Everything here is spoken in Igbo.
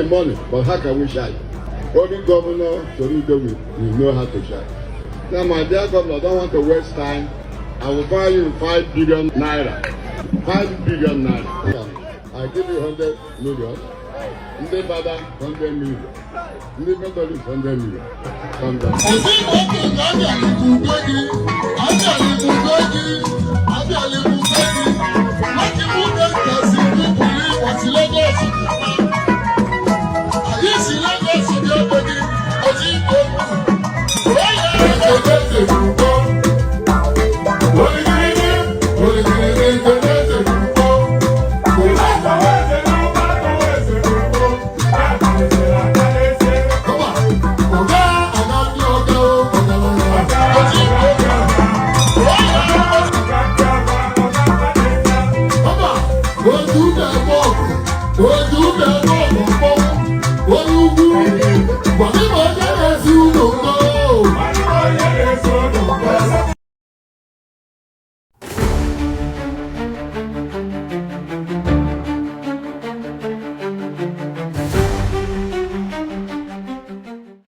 money, but how can we share it? Only Governor Soludo will know how to share. Now, my dear governor, I don't want to waste time. I will buy you ₦5 billion. ₦5 billion. I give you 100 million. Ndị Fada 100 million. Ndị Methodist 100 million. Come down. Ozigbo abịalịbụ ube gị, abịalịbụ ube gị, abịalịbụ ube gị. Lucky Mudenta si bupụrụ Igbo si Lagos pụta. Anyị si Lagos bịa ebe gị, Ozigbo ndụ. Onye eze n'ugbo. Oligirigi, oligirigi nke eze n'ugbo. Come on. Ọga, ọga ndị ọga o, ọgaranya. Ozigbo ndụ. Onye Ọba, ojú na-eme ọgụ, ojú.